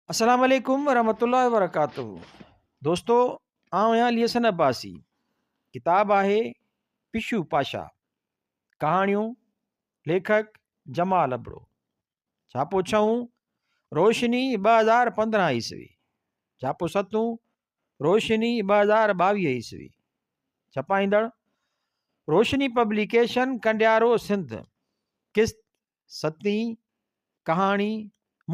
السلام عليڪم ورحمة الله وبرڪاته دوستو آئون آهيان علي حسن عباسي ڪتاب آهي پشو پاشا ڪهاڻيون ليکڪ جمال ابڙو ڇاپو ڇهون روشني 2015 عيسوي ڇاپو ستون روشني 2022 عيسوي ڇپائيندڙ روشني پبليڪيشن ڪنڊيارو سنڌ قسط ستين ڪهاڻي،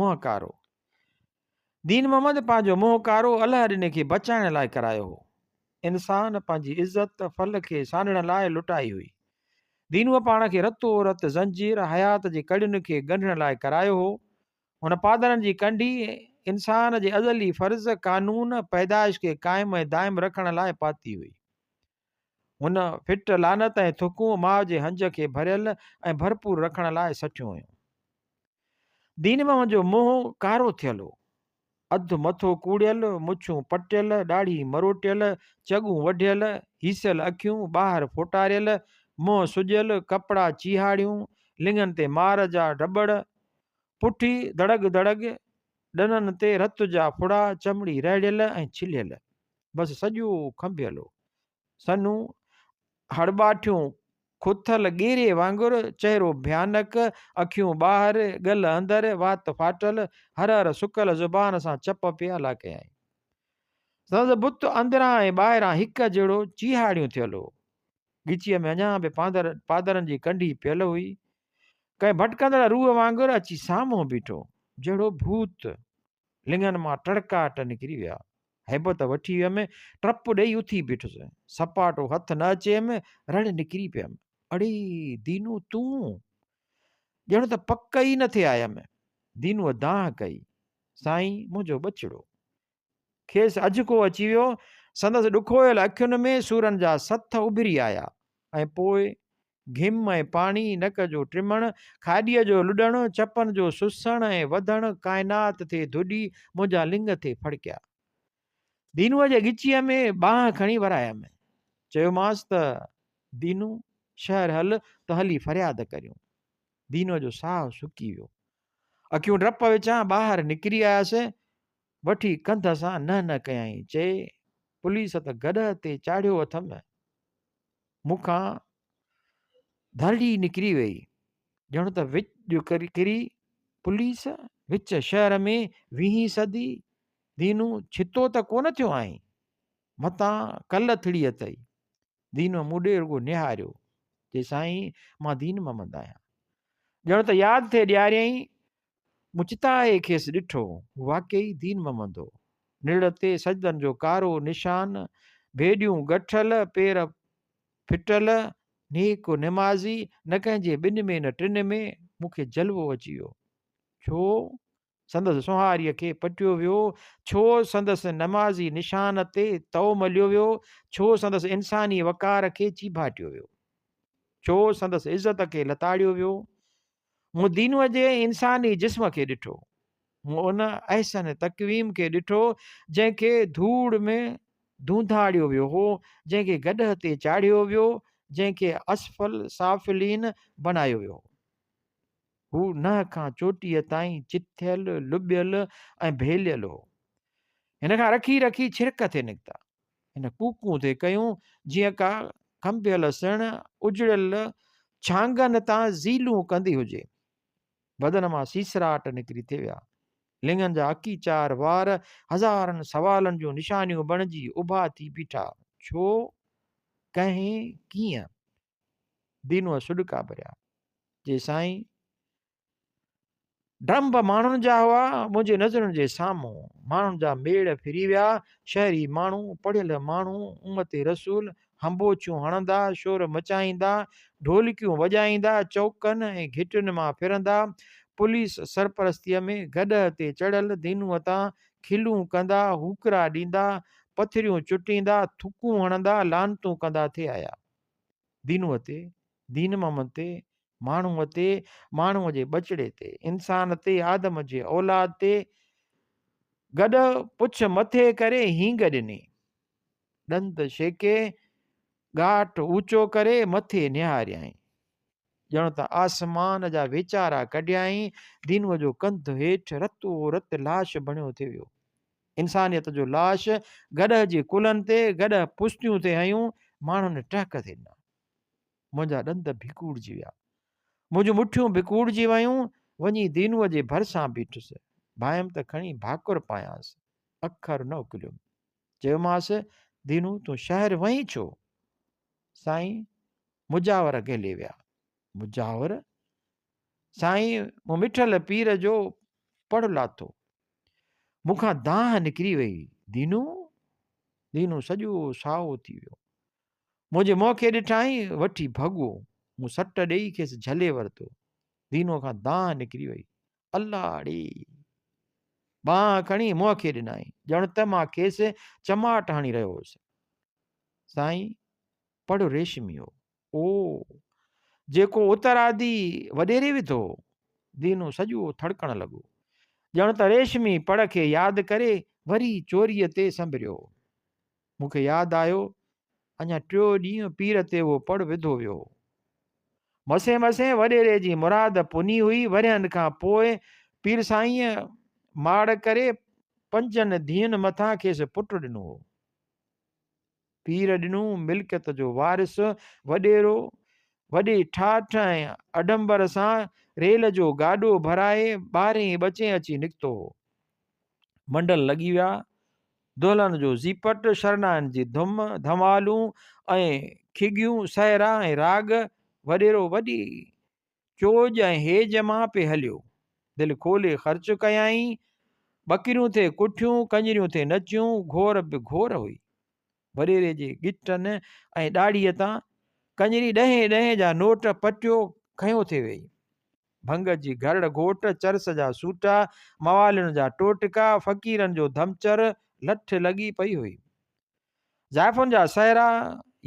منهن ڪارو. دين محمد پنهنجو منهن ڪارو الهه ڏني کي بچائڻ لاء ڪرايو هو. انسان پنهنجي عزت ڦل کي سانڍڻ لاء لٽائي هئي. دينوء پاڻ کي رتو رت زنجير حيات جي ڪڙين کي ڳنڍڻ لاء ڪرايو هو. هن پادرن جي ڪنڍي انسان جي ازلي فرض، قانون، پيدائش کي قائم ۽ دائم رکڻ لاء پاتي هئي. هن ڦٽ، لعنت ۽ ٿڪون ماء جي هنج کي ڀريل ۽ ڀرپور رکڻ لاء سٺيون هيون. دين محمد جو منهن ڪارو ٿيل هو. اڌ مٿو ڪوڙيل، مڇون پٽيل، ڏاڙهي مروٽيل، چڳون وڍيل، هيسيل اکيون ٻاهر ڦوٽاريل، منهن سڄيل، ڪپڙا چيهاڙيون، لڱن تي مار جا ڊٻڙ، پٺي دڙڳ دڙڳ، ڏنن تي رت جا ڦڙا، چمڙي رهڙيل ۽ ڇليل. بس سڄو کنڀيل هو. سنهون هڙٻاٺيون کٿل ڳيري وانگر، چهرو ڀيانڪ، اکيون ٻاهر، ڳل اندر، وات ڦاٽل، هر هر سڪل زبان سان چپ پيا لا ڪيائين. سندس بت اندران ۽ ٻاهران هڪ جهڙو چيهاڙيون ٿيل هو. ڳچيء ۾ اڃا به پادرن جي ڪنڍي پيل هئي. ڪنهن ڀٽڪندڙ روح وانگر اچي سامهون بيٺو، جهڙو ڀوت. لڱن مان ٽڙڪاٽ نڪري ويا. هيبت وٺي ويم، ٽپ ڏيئي اٿي بيٺس. سپاٽو هٿ نه اچيم، رڙ نڪري پيم، اڙي دينو تون! ڄڻ ته پڪ ئي نه ٿي آيم. دينوء دانهن ڪئي، سائين منهنجو ٻچڙو. کيس اجهڪو اچي ويو. سندس ڏکويل اکين ۾ سورن جا سٿ اڀري آيا ۽ پوء گهم ۽ پاڻي، نڪ جو ٽمڻ، کاڏيء جو لڏڻ، چپن جو سسڻ ۽ وڌڻ، ڪائنات ٿي ڌڏي، منهنجا لڱ ٿي ڦڙڪيا. دينوء جي ڳچيء ۾ ٻانهن کڻي ورايم. چيومانس ته، دينو، شهر هل ته هلي فرياد ڪريون. دينوء جو ساهه سڪي ويو. اکيون ڊپ وچان ٻاهر نڪري آيس. وٺي ڪنڌ سان نه نه ڪيائين. چي، پوليس ته گڏهه تي چاڙهيو اٿم. مون کان ڌرڙي نڪري ويئي، ڄڻ ته وچ ڪري پوليس وچ شهر ۾ ويهين صدي دينو ڇتو ته ڪونه ٿيو آهين، متان ڪل ٿڙي اٿئي. دينوء مون ڏي رڳو نهاريو، چي سائين مان دين محمد آهيان. ڄڻ ته ياد ٿي ڏياريائين مون چتائي کيس ڏٺو، هو واقعي دين محمد هو. نرڙ تي سجدن جو ڪارو نشان، ڀيڏيون ڳٺل، پير ڦٽل، نيڪ نمازي، نه ڪنهن جي ٻن ۾ نه ٽن ۾، مون کي جلوو اچي ويو. ڇو سندس سونهاريء کي پٽيو ويو؟ ڇو سندس نمازي نشان تي تئو مليو ويو؟ ڇو سندس انساني وقار کي چيڀاٽيو ويو؟ ڇو سندس عزت کي لتاڙيو ويو؟ مون دينوء جي انساني جسم کي ڏٺو. مون ان احسن تقويم کي ڏٺو، جنهن کي ڌوڙ ۾ ڌونڌاڙيو ويو هو، جنهن کي گڏهه تي چاڙهيو ويو، جنهن کي اسفل سافلين بڻايو ويو هو. هو ننهن کان چوٽيء تائين چٿيل، لٻيل ۽ ڀيليل هو. هن کان رکي رکي ڇرڪ ٿي نڪتا. هن ڪوڪون ٿي ڪيون، جيئن ڪا کنڀيل سڻ اجڙيل ڇانگن تان زيلون ڪندي هجي. بدن مان سيسراٽ نڪري ٿي ويا. لڱن جا اڪيچار وار هزارن سوالن جون نشانيون بڻجي اڀا ٿي بيٺا. ڇو؟ ڪنهن؟ ڪيئن؟ دينوء سڏڪا ڀريا. چي سائين! ڊرنب ماڻهن جا هئا، منهنجي نظرن جي سامهون ماڻهن جا ميڙ ڦري ويا، شهري ماڻهو، پڙهيل ماڻهو، امت رسول، هنبوڇيون هڻندا، شور مچائيندا، ڍولڪيون وڄائيندا، چوڪن ۽ گهٽين مان ڦرندا، پوليس سرپرستيء ۾ گڏهه تي چڙهيل دينوء تان کلون ڪندا، هوڪرا ڏيندا، پٿريون چٽيندا، ٿڪون هڻندا، لعنتون ڪندا ٿي آيا. دينوء تي، دين محمد تي، ماڻهوء تي، ماڻهوء جي ٻچڙي تي، انسان تي، آدم جي اولاد تي، گڏهه پڇ مٿي ڪري هينگ ڏني. ڏند شيڪي، ڳاٽ اوچو ڪري مٿي نهاريائين. ڄڻ ته آسمان جا ويچارا ڪڍيائين. دينوء جو ڪنڌ هيٺ رتو رت لاش بڻيو ٿي ويو. انسانيت جو لاش گڏهه جي ڪلهن تي، گڏهه پستيون ٿي هنيون، ماڻهن ٽهڪ ٿي ڏنا. منهنجا ڏند ڀڪوڙجي ويا. منهنجون مٺيون ڀڪوڙجي ويون. وڃي دينوء جي ڀرسان بيٺس. ڀانئيم ته کڻي ڀاڪر پايانس. اکر نه اڪليم. چيومانس، دينو تون شهر وئين ڇو؟ سائين، مجاور گهلي ويا. مجاور؟ سائين، مون مٺل پير جو پڙ لاٿو. مون کان دانهن نڪري وئي، دينو! دينو سڄو سائو ٿي ويو. منهنجي منهن کي ڏٺائين، وٺي ڀڳو. مون سٽ ڏيئي کيس جهلي ورتو. دينوء کان دانهن نڪري وئي، الله ڙي! ٻانهن کڻي منهن کي ڏنائين، ڄڻ ته مان کيس چماٽ هڻي رهيو هوس. سائين، پڙ ريشمي هو. او! جيڪو اترادي وڏيري وڌو هو. دينو سڄو ٿڙڪڻ لڳو. ڄڻ ته ريشمي پڙ کي ياد ڪري وري چوريء تي سنڀريو هو. مون کي ياد آيو، اڃا ٽيو ڏينهن پير تي اهو پڙ وڌو ويو هو. مسين مسين وڏيري جي مراد پني هئي. ورهين کان پوء پير سائينء ماڙ ڪري پنجن ڌيئن مٿان کيس پٽ ڏنو هو. پير ڏنو ملڪيت جو وارث وڏيرو وڏي ٺاٺ ۽ اڊمبر سان ريل جو گاڏو ڀرائي ٻارهين ٻچين اچي نڪتو هو. منڊل لڳي ويا. دهلن جو زيپٽ، شرنائن جي ڌم، ڌمالون ۽ کڳيون، سهرا ۽ راڳ، وڏيرو وڏي چوڄ ۽ هيج مان پئي هليو. دل کولي خرچ ڪيائين. ٻڪريون ٿي ڪٺيون، ڪڃريون ٿي نچيون، گهور به گهور هئي. وڏيري جي ڳٽن ۽ ڏاڙهيء تان ڪڃري ڏهين ڏهين جا نوٽ پٽيو کنيو ٿي ويئي. ڀنگ جي گهرڙ گهوٽ، چرس جا سوٽا، موالين جا ٽوٽڪا، فقيرن جو ڌمچر، لٺ لڳي پئي هئي. زائفن جا سهرا،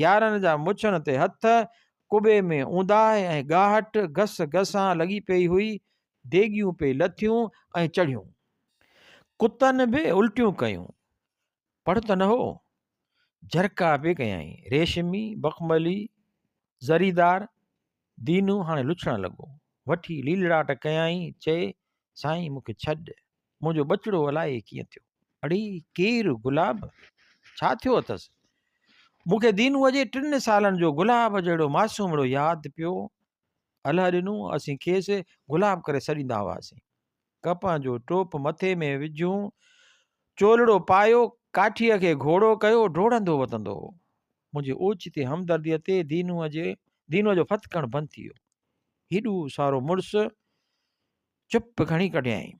يارن جا مڇن تي هٿ، قبي ۾ اونداهه ۽ ڳاهٽ گس گسان لڳي پئي هئي، ديڳيون پئي لٿيون ۽ چڙهيون. ڪتن به الٽيون ڪيون. پڙ ته نه هو. جهرڪا پئي ڪيائين. ريشمي، بخملي، زريدار دينو هاڻي لڇڻ لڳو. وٺي ليلڙاٽ ڪيائين، چئي، سائين مون کي ڇڏ، منهنجو ٻچڙو الائي ڪيئن ٿيو. اڙي ڪير گلاب؟ ڇا ٿيو اٿس؟ مون کي دينوء جي ٽن سالن جو گلاب جهڙو معصومڙو ياد پيو. الهه ڏنو اسين کيس گلاب ڪري سڏيندا هئاسين. ڪپهه جو ٽوپ مٿي ۾ وجهيون، چولڙو پايو، ڪاٺيء کي گهوڙو ڪيو ڊوڙندو وتندو هو. منهنجي اوچتي همدرديء تي دينوء جي دينوء جو ڦٿڪڻ بند ٿي ويو. هيڏو سارو مڙس چپ کڻي ڪڍيائين.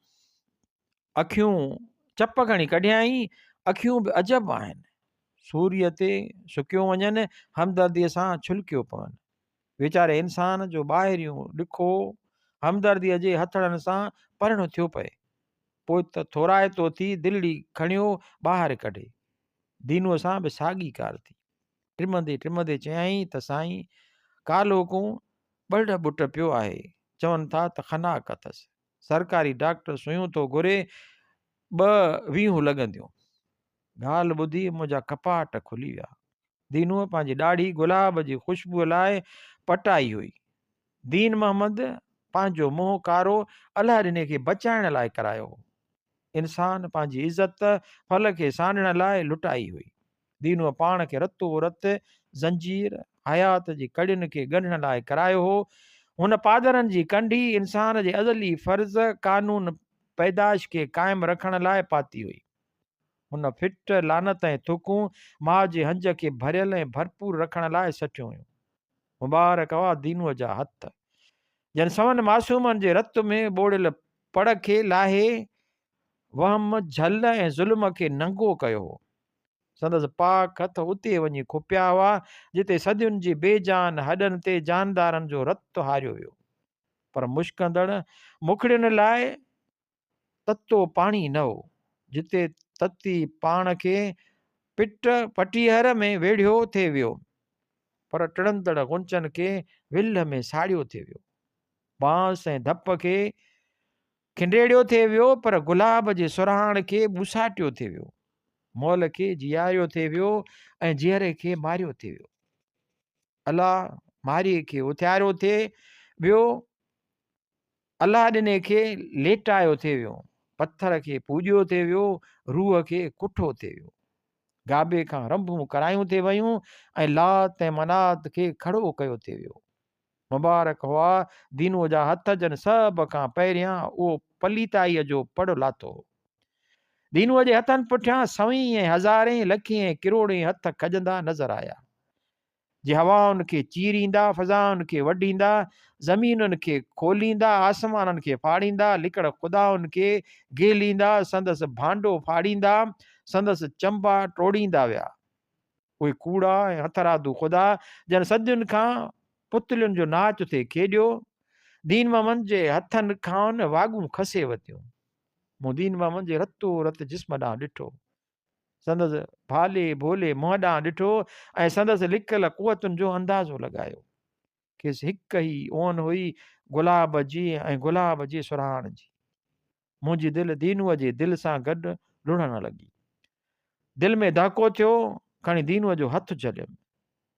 اکيون چپ کڻي ڪڍيائين، اکيون به عجب آهن. سوريء تي سڪيو وڃن، همدرديء سان ڇلڪيو پون. ويچاري انسان جو ٻاهريون ڏکو همدرديء جي هٿڙن سان پرڻو ٿيو پئي. پوء ته ٿورائتو ٿي دلڙي کڻيو ٻاهر ڪڍي. دينوء سان به ساڳي ڪار ٿي. ٽمندي ٽمندي چيائين ته سائين ڪالهوڪون ٻرڙ ٻٽ پيو آهي، چون ٿا ته خناق اٿس. سرڪاري ڊاڪٽر سوئيون ٿو گهري، ٻه ويهون لڳنديون. ڳالهه ٻڌي منهنجا ڪپاٽ کلي ويا. دينوء پنهنجي ڏاڙهي گلاب جي خوشبوء لاء پٽائي هئي. دين محمد پنهنجو منهن ڪارو الهه ڏني کي بچائڻ لاء ڪرايو هو. انسان پنهنجي عزت ڦل کي سانڍڻ لاء لٽائي هئي. دينوء پاڻ کي رتو رت زنجير حيات جي ڪڙين کي ڳنڍڻ لاء ڪرايو هو. هن پادرن جي ڪنڍي انسان جي ازلي فرض قانون پيدائش کي قائم رکڻ لاء پاتي هئي. هن ڦٽ، لعنت ۽ ٿڪون ماء جي هنج کي ڀريل ۽ ڀرپور رکڻ لاء سٽيون هيون. مبارڪ هئا دينوء جا هٿ، جن سون معصومن جي رت ۾ ٻوڙيل پڙ کي لاهي وهم، جهل ۽ ظلم کي ننگو ڪيو هو. سندس پاڪ هٿ اتي وڃي کپيا هئا، جتي صدين جي بي جان هڏن تي جاندارن جو رت هاريو ويو. پر مشڪندڙ مکڙين لاء تتو پاڻي نه هو، جتي تتي پاڻ کي پٽ پٽيهر ۾ ويڙهيو ٿي ويو، پر ٽڙندڙ غنچن کي ولهه ۾ ساڙيو ٿي ويو. بانس ۽ ڌپ کي کنڊيڙيو ٿي ويو، پر گلاب جي سرهاڻ کي ٻوساٽيو ٿي ويو. مئل کي جياريو ٿي ويو ۽ جيئري کي ماريو ٿي ويو. الله مارئي کي اٿياريو ٿي، ٻيو الله ڏني کي ليٽايو ٿي ويو، پٿر کي پوڄيو ٿي ويو، روح کي ڪٺو ٿي ويو. گابي کان رنڀون ڪرايون ٿي ويون ۽ لات ۽ منات کي کڙو ڪيو ٿي ويو. مبارڪ هئا دينوء جا هٿ جن سڀ کان پهريان اهو پليتائيء جو پڙ لاٿو هو. دينوء جي هٿن پٺيان سوين ۽ هزارين، لکين ۽ ڪروڙين هٿ کڄندا نظر آيا. جي هوائن کي چيريندا، فضائن کي وڍيندا، زمينن کي کوليندا، آسمانن کي ڦاڙيندا، لڪڙ خدائن کي گهليندا، سندس ڀانڊو ڦاڙيندا، سندس چنبا ٽوڙيندا ويا. اهي ڪوڙا ۽ هٿرادو خدا، جن صدين کان پتلين جو ناچ ٿي کيڏيو، دين محمد جي هٿن کان واڳون کسي ورتيون. مون دين محمد جي رتو رت جسم ڏانهن ڏٺو. سندس ڀالي ڀولي منهن ڏانهن ڏٺو ۽ سندس لڪل قوتن جو اندازو لڳايو. کيس هڪ ئي اون هئي گلاب جي ۽ گلاب جي سرهاڻ جي. منهنجي دل دينوء جي دل سان گڏ لڙهڻ لڳي. دل ۾ دهڪو ٿيو، کڻي دينوء جو هٿ جهليم.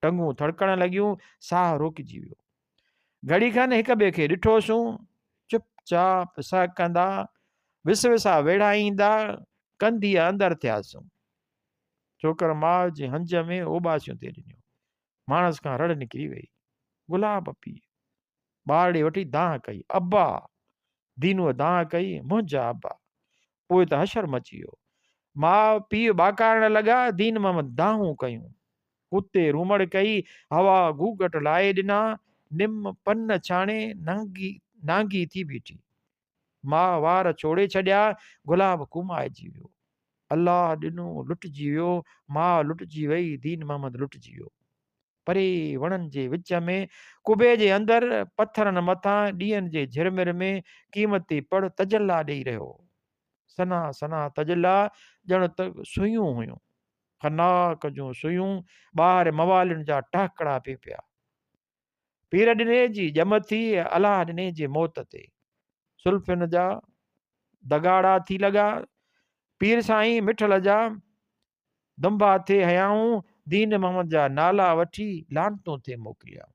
ٽنگون ٿڙڪڻ لڳيون، ساهه روڪجي ويو. گهڙي کن هڪ ٻئي کي ڏٺوسون، چپ چاپ سهڪندا، وسوسا ويڙهائيندا، ڪنڌيء اندر ٿياسون. ڇوڪر ماء جي هنج ۾ اوٻاسيون ٿي ڏنيون. ماڻس کان رڙ نڪري وئي. گلاب پيء! ٻارڙي وٺي دانهن ڪئي، ابا! دينوء دانهن ڪئي، منهنجا ابا! پوء ته حشر مچي ويو. ماء پيء ٻاڪارڻ لڳا، دين محمد دانهون ڪيون. ڪتي رومڙ ڪئي، هوا گوگٽ لائي ڏنا، نم پن ڇاڻي نانگي نانگي ٿي بيٺي. ماء وار ڇوڙي ڇڏيا، گلاب ڪومائجي ويو. الله ڏنو لٽجي ويو، ماء لٽجي وئي، دين محمد لٽجي ويو. پري وڻن جي وچ ۾، قبي جي اندر، پٿرن مٿان، ڏيئن جي جهرمر ۾ قيمتي پڙ تجلا ڏيئي رهيو هو. سنها سنها تجلا ڄڻ ته سوئيون هيون. خناق جون سوئيون ٻاهر موالين جا ٽهڪڙا پئي پيا. پير ڏني جي ڄم ٿي الله ڏني جي موت تي. سلفين جا دڳاڙا ٿي لڳا. پير سائين مٺل جا دنبا ٿي هنيائون، دين محمد جا نالا وٺي لعنتون ٿي موڪليائون.